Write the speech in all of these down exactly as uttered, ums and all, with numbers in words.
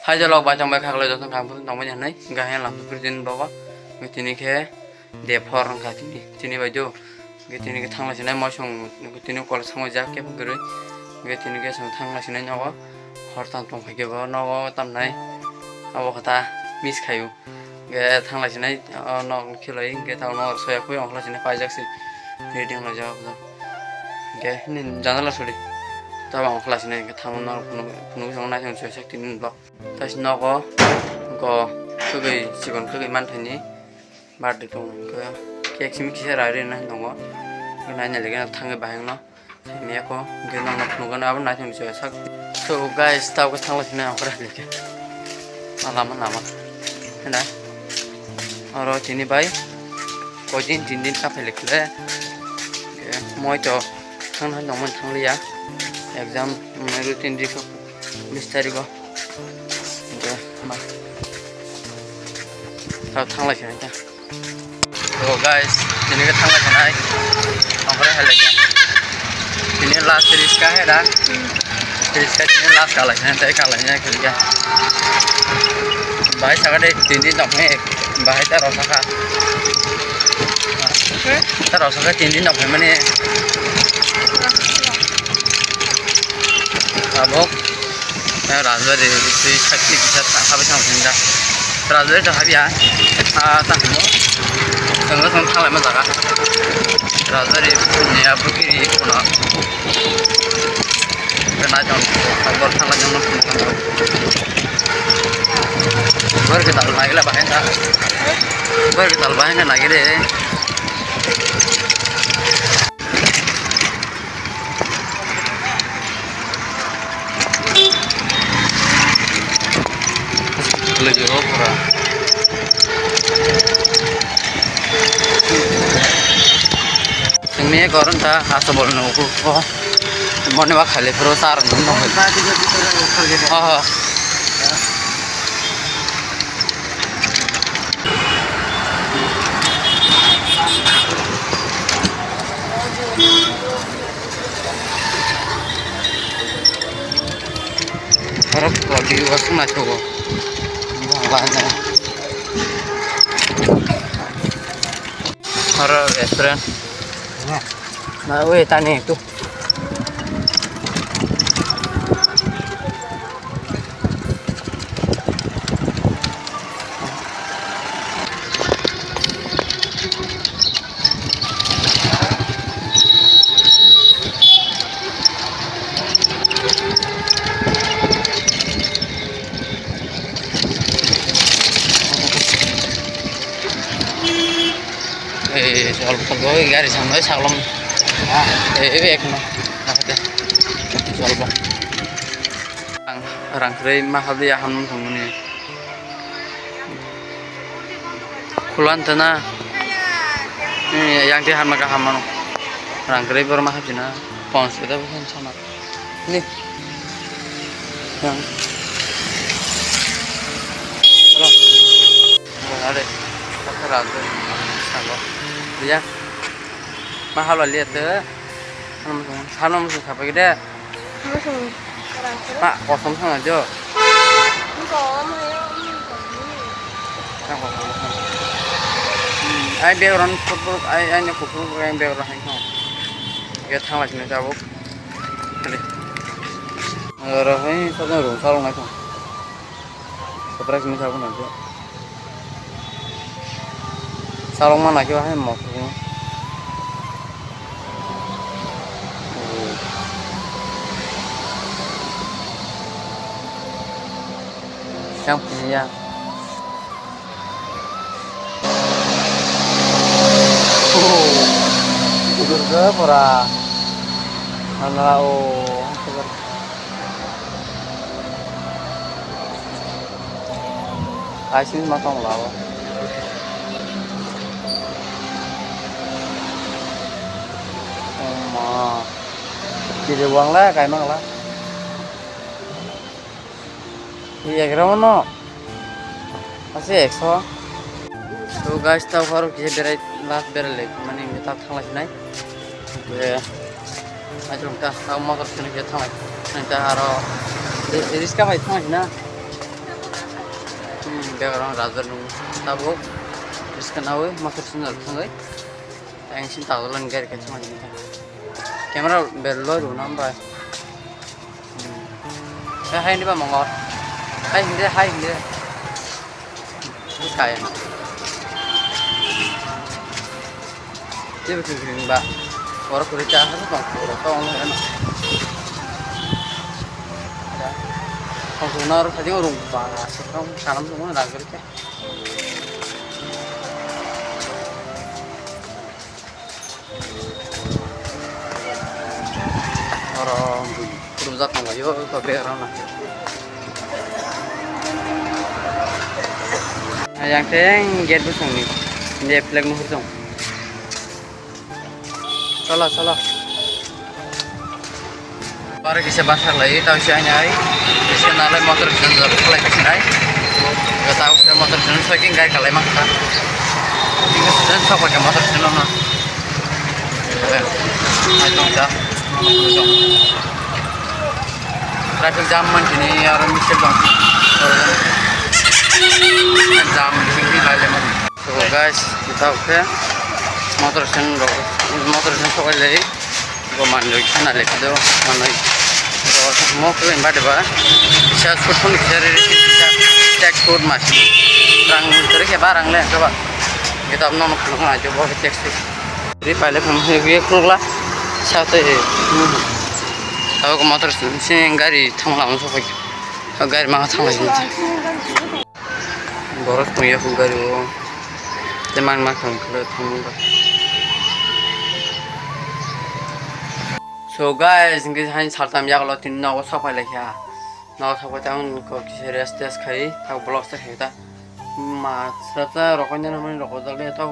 Hai jalo bai tong bai khaklai joto kang phuru tong bai nai. Gahe lam phuru din bogo. Tini khe de phor wngkha tini. Tini bai do. Tini khe thangla sinai moisong tini kol songwi jak khe phuru. Tini khe song thangla sinai nogo. Hor tang tong phai khe bo nogo tamnai. Abo kha ta miss khayu. Ge thanglai sinai, o, nok khilai, ge tamo nok soya khui, ongkhla sinai paijak si. Ready onglaijak, ge, ni janala suri. Tabo ongkhla sinai, ge tamo nok phunuk, phunuk song nai song soya sak tini blok. Tai si nogo, go, khugui, chikon khugui man thaini. Birthday tong, ge, cake simi kisa rai ri nai tongo. Ge nai nai lege thangwi bahai no. Miyako, hwnkhe nokno phunukgano abo naithok ni chaya sak. So, guys, tabuk thangla sinai ongkhor hai khe. Ma lama lama. Hwnda. Oro tini bai. Koi din, tin din kaphai lekhle. Moi to thang thang tongmani thangliya. Exam, mm, routine di kok. Bis tarigo. Hwnkhe ma. Tabuk thangla sinai ta. So guys, tini khe thangla khe nai. Ongkhorwi hai lai kha. Tini last risk khe da. Risk khe tini last kha lai kha, tei kha lai kha khe. Bahai saka de tin din tong khe, bahai ta rw saka. Ta rw saka tin din tong khe mani. Abo. Rajbari twi sakti kisa ta habai thang sinda. Rajbari to habya. Ah, ta himo. Tenggo tong thalai ma jaga. Rajbari ni abu kiri kono. Kena jong sabor thala jong. Bor ke dal lagi la bahai ta. Bor ke dal bahai na lagi de. Chwngni goron ta aswk bolni ukulukgo moni ba khali phuru char nung nung. Oho. Oro view aswk naithogo. Oro restaurant. Na, ui, tani tu. Eh, jol phalgo, gari samno saglom. Eh, eh, ekno. Nakate. Jol ba. Rang, rang kwrwi ma habli ya hamno thangmani. Khulan tana. Eh, yang ti hamma ka hamano. Rang kwrwi bor ma habjina. Pons beda beda sama. Ni. Yang. Hello. Are, kaka rajwe, salo. Liya. Mahala liya te. Salo musu sapa gede. Musu. Ma, kosom sana jo. Ai background photo, ai, ai ni photo, ai background hai kong. Ge thangla sini jabo. Oro hai, sa rung salong nai kong. Surprise ni sabo nangkhe. Salong ma nangkhe hai mok. Yang punya. Oh, tidur ke pura. Mana oh. Kaising ma tong lao. Oh ma. Kiri wang la, kai mang la. Iya, kira mana? Masih ekso. So guys, tau baru kita berai, last berai lagi. Mana yang kita tang lagi naik? Oke. Ayo, kita tau motor sini kita tang lagi. Nanti haro, di, di riska baik tang lagi na. Background rajar nung tabuk. Bwskang nawi motor swngjak thangwi. Tang sini tagdolani gari kaisa manwi. Camera bel loi rwna bai. Hai, hai, ni ba mongol. Hai, hindi, hai, hindi. Kaya. Tei bo kring kring ba. Oro kwrwi cha ha tong, oro tong ano. Ya. Tong tong na oro sajing rung ba, aswk rong kanam tong na kwrwi cha. Oro bui rwjak tong laio, eko bag rok no. Yang teng gate bosong ni, India flag nuhur tong. Cholo, cholo. Aro kisa bathak lai, tao si aini ai. Kisa nalai motor stand jor khlai kisa nai. Tao kisa motor stand soiking gai kalai mangkha. Kisa stand sok pakai motor stand no. Ai tong ja. Traffic jam man kini aro mistake dong. Jam kini lai le man. So guys, kita khe motor stand rok, motor stand sokai lai. Bo manjoi khana le kido manoi. Mo khe ba de ba. Kisa sutun kisa re kisa tek sut mas. Rang tere khe ba rang le khe ba. Kita no no khana jo bo tek sut. Ri paile phang he ye khulukla. Sa te. Abo motor stand gari thang lama sokai. Gari ma thang lai. Borok tongya hwn gari o. Tei man ma kham khlai thangma ba. So guys, hingke hain saltam yagulo tini nogo sok pai laikha. Nogo sok pai tang kok kisa rest test khai, tak vlog se khai ta. Ma srata rokoi nang mani rokoi jak le tak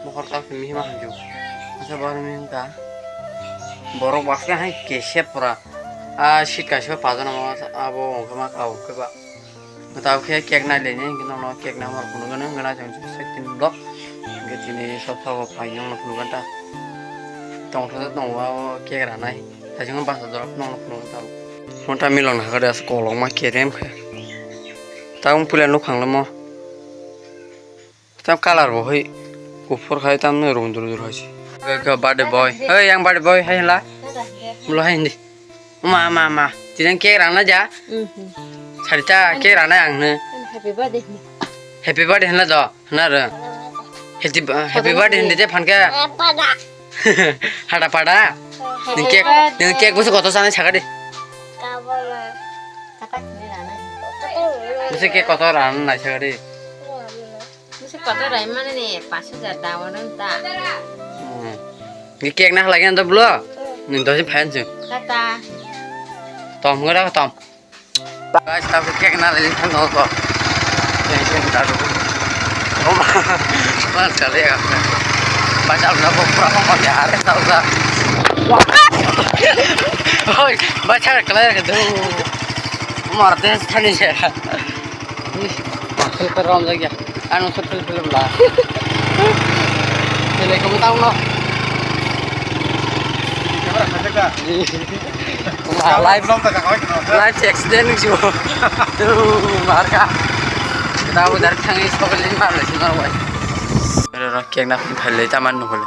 mohor tak mihima hamju. Asa bar mihim ta. Borok baske hai kese pura. A seat kaisa pajana mo abo ongkha ma kau khe ba. Tabuk khe cake nai le ni, hingke nono cake nai mar phunuk gana, hingke nai chang side tin block. Hingke tini sopha o phai nong phunuk gana ta. Tong thada tongo o cake ranai. Thajing basa jorok nong phunuk gana ta. Honta milon hakhe de kolokma kerem khe. Tabuk puila nukhang lamo. Tam colour bo hai kuphur khai tam no rung dur dur hai se. Ga birthday boy. Hey, yang birthday boy hai la. Mulo hai hindi. Ma, ma, ma. Tinang cake rana ja. Mhm. Sarita cake rana ang ne. Happy birthday. Happy birthday hna do. Hna re. Happy, happy birthday hindi te phan ke. Hada pada. Ning cake, ning cake busu kotor sana sakadi. Busu cake kotor rana nai sakadi. Busu kotor rai mana ni pas hajar dawa nang ta. Hmm. Ni cake na lagi anda blo. Ni dosi phan sih. Tata. Tom ngora tom. Guys, tapi cake na lagi kan nol ko. Cake na dulu. Oh, mas kali ya. Baca udah kok berapa kok ya hari tahu gak? Oi, baca kalian gitu. Martes tadi saya. Ih, rom lagi ya. Anu sepil sepil belah. Sele kamu tahu no? Wah, live, live accident sih. Tuh, marka. Kita udah tangis pokoknya malah sih normal. Ada orang yang nak balik taman nunggu.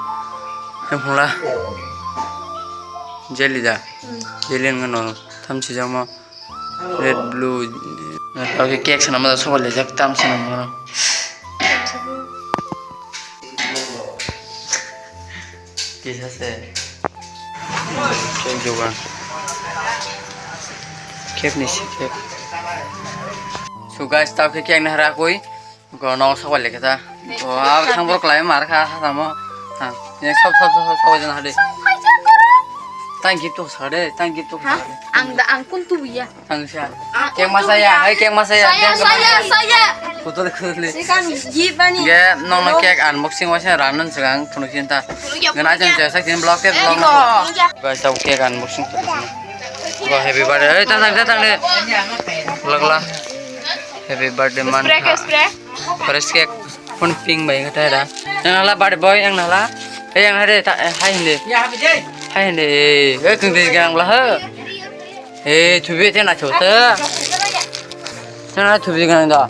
Yang pula. Jelly dah. Jelly nggak nol. Tam sih sama. Red, blue. Oke, cake sana mada soba lejak tam sana moro. Kisa se. Cake jogan. Cake ni si cake. So guys, tao ke cake na hara koi. Go no sok bai lekha ta. Go a thang borok lai mar kha ha tamo. Ha. Ye sok sok sok sok bai hade. Tang gift to sade, tang gift to sade. Ang da ang kun tu ya. Tang sa. Keng masaya, hai keng masaya. Saya, saya, saya. Kutul kutul. Sekarang gift ani. Ge nong no cake unboxing wasa ranan sekarang penuh cinta. Gana jam jasa kin blog ke blog. Guys, tao cake unboxing. Go happy birthday. Hei, tang tang tang tang. Lagla. Happy birthday man. Spray ke spray. Fresh cake pun pink bai kata da. Yang nala birthday boy yang nala. Eh yang hade ta eh, hai hindi. Ya happy day. Hai hindi. Eh kung di gang lah. Eh thubi te na chota. Sana thubi gang da.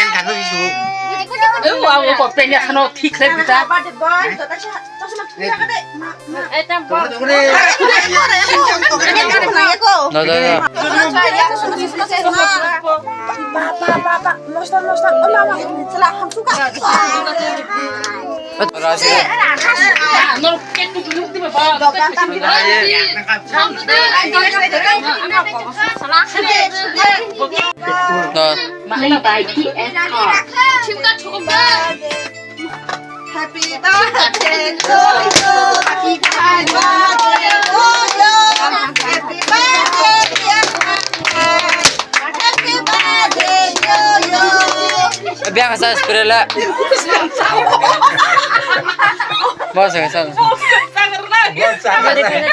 pen kha thok isu. Eh, wa, wa, pen ya khano thik khlai bita. Birthday boy, to ta sa, to sa ma thung ya ka de. Ma, ma. Eh, tam bo. Da, da, da. Ba, ba, ba, ba. Mostar, mostar. O, ma, ma. Chla, hamsuka. Rajya. Dokan kami. Nah. Play by T S R. Happy birthday to you. Happy birthday to you. Happy birthday, dear Happy birthday to you. Biang sa spray la. Bos sa.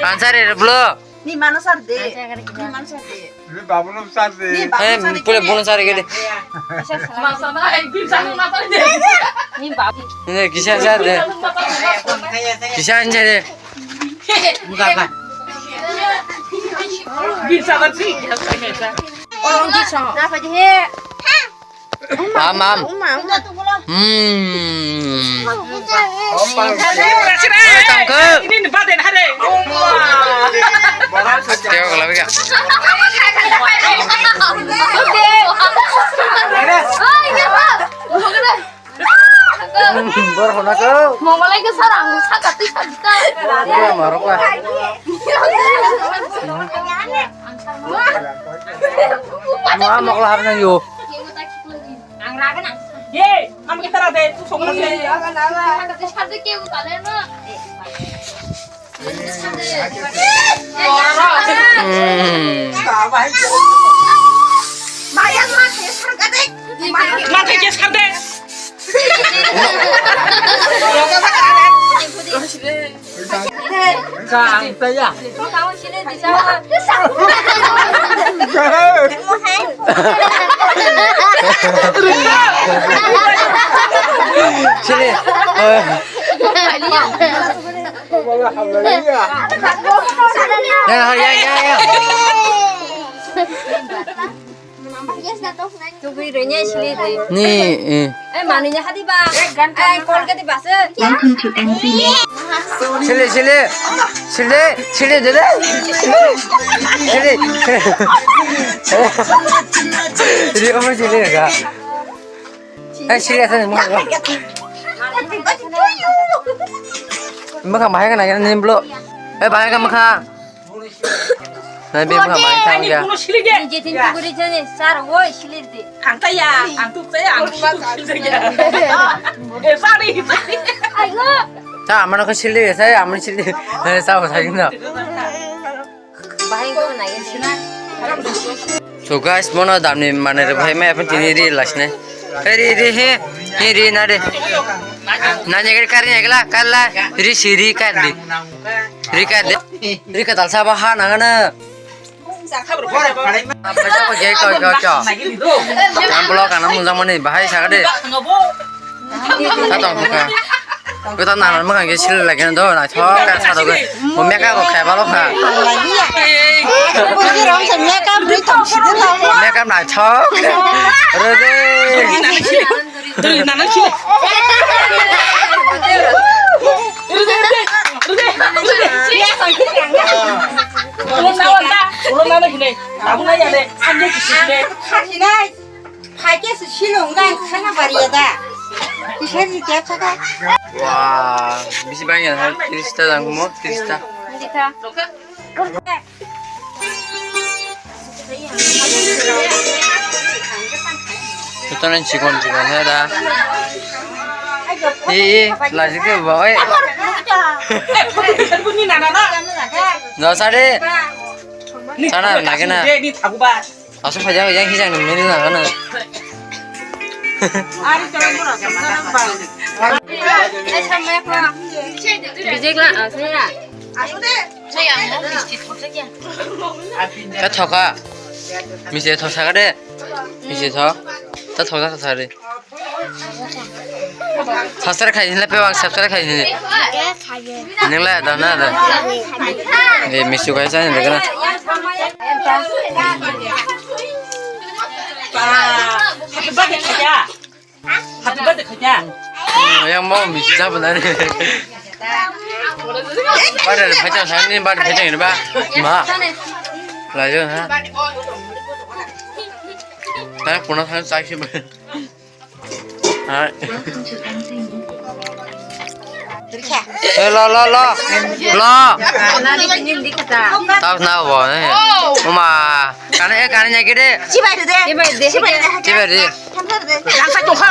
Answer re blo. Ni mano sar de. Ni mano sar de. Ni babu no sar de. Ni babu no sar de. Pule bono sar de. Masa na, eh, bisa na sar de. Ni babu. Ni kisa sar de. Kisa answer de. Bisa na sih. Orang bisa. Apa je? Am, am. Hmm. Eh, tangkhe. Ini ni baden hare. Teo kala bega. Bor hona ko. Mama lagi sarang, saka tu saka. Bor marok lah. Mama mok lah harus yo. Ang raga na. Ye, am ke tara de, tu sokra de. Ang raga na. Ang raga na. Ang raga na. Hmm. Mayang ma ke sarga de. Ma ke sarga de. Ka ang taya. Sini. Ya, ya, ya, ya. Tugui rwnya sili di. Ni, eh. Eh, mani nya hadi ba. Eh, kol ke di ba se. Sili, sili. Sili, sili dede. Sili. Sili, oh, sili ga. Eh, sili asal mo. Maka mahai kana ni blo. Eh, bahai ka maka. Nai bia buka mai thang ya. Ni je tin tuguri jani sar woi silir de. Ang ta ya, ang tu ta ya, ang tu ta ya. Eh, sorry, sorry. Aigo. Ta amano ko silir ya, saya amano silir. Eh, sa ba thang na. Bahai ko na ya. So guys, mono damni mane re bhai mai apni tini ri lasne. Ri ri he, he ri na re. Na nyegri kari nyegla kala ri siri kar di. Ri kar di. Ri ka dal sa ba ha na na. Apa sa ko ge ko ko ko. Nam blok ana mung jang mani bahai sa de. Sa tong ka. Ko ta na ma ge sil lagi do na thok ka sa do. Mo me ka ko khai ba lo kha. Makeup naithok. Rwdi. Rwdi, nana sile. Rwdi, rwdi, rwdi. Ulo nawa ta, ulo nana sile. Abo na ya de, ande kisi sile. Khasinai. Phaikhe se silo wngkha, ang khana bariya da. Kisa ni kya saka. Wah, bisi bangya hai, tirista jang mo, tirista. Dikha. Jotono chikon chikon he da. E, e, lajik de ba, oi. No, sare. Sana, nage na. Asuk phaijak, yang hijak ni mini na, na. Bijik la, asuk ya. Asuk de. Ka thoka. Mise tho saka de. Mise tho. Ta thoka tho sari. Subscribe khai hinle pe bang subscribe khai hinle. Nengla da na da. E misu kai sa hinle kana. Happy birthday khaja. Yang mau misu jabo na ni. Pada phacha sa ni pada phacha ni ba. Ma. Lajo ha. Ta kuna sa sa si ba. Hai. Eh, lo, lo, lo. Lo. Tau na bo, eh. Uma, kane, eh, kane nyaki de. Chibai de. Chibai de. Chibai de. Chibai de. Yang sa tongkha.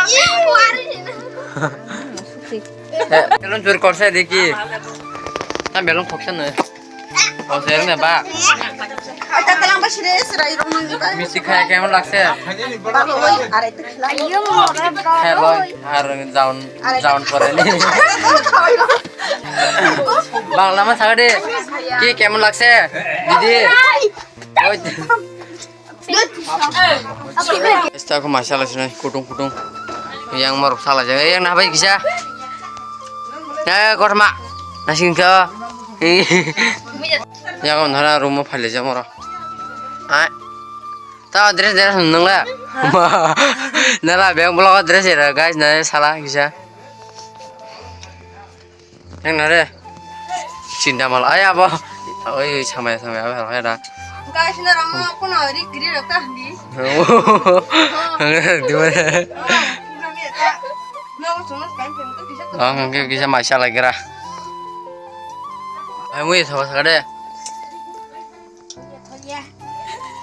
Eh, belum jur korsa de ki. Tam belum khoksa na. O, serang na ba. Ai, ta talang ba sire, sira irong nang ba. Misi khai kemon lakse? Ba, oi, are tu khila. Ayo, mora ba. Hello, ar jaun, jaun pore ni. Bangla ma sagade. Ki kemon lakse? Didi. Oi. Esta ko masala sini kutung kutung. Yang maruk salah aja. Yang nabai kisa. Eh, korma. Nasing ke. Ya ko nara room phale ja moro. Ai. Ta dress dress nang la. Nara beng block dress era guys na sala kisa. Yang nare. Cinta mal. Ay abo. Oi samaya samaya abo hai da. Guys, na ramo kono ri kri rok ta handi. Dua. Ang ke kisa maisa lagi ra. Ay mui sama sakade.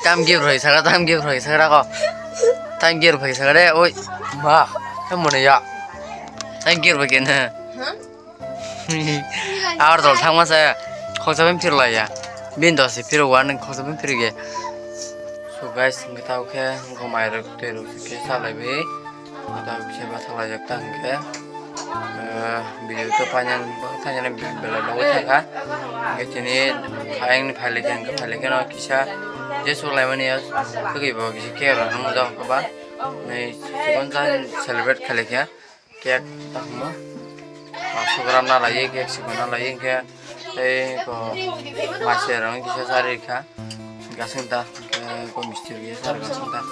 Tam gir roi sakra, tam gir roi sakra ko. Tam gir roi sakra de, oi. Ma, tam mone ya. Tam gir roi kene. Ar dol thangma se. Khoksa ben phir la ya. Bin dos phir wa nang khoksa ben phir ge. So guys, ngi tau khe gomai rok tei rok khe salai bi. Ata bisa ba thalai jak ta hingke, eh, video to panjang, panjang belai logo thangkha. Hingke tini phayang ni phailai khe, hingke phailai khe no kisa je suklaimani ya, thugui bo kisa cake rok no mojang kha ba. Nei sikon jan celebrate khailai khe, cake tangmo. Paanso gram na lai, cake sikon na lai, hingke tei ko maise rok kisa charwi kha. Gasing ta, ko misti rwi sar gasing ta.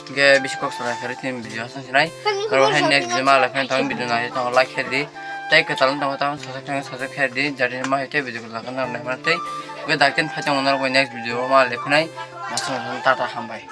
Hingke bisi kok salai khe tini video aswk sinai. Aro hai next video ma lai phai tong video nai tong like khe di. Tei kwtal tong tong subscribe tong subscribe khe di. Jadi ma hai tei video kwtal khe nang nai ma tei. Hingke dakten phai tong nang next video ma lai phai nai. Aswk tata hambai.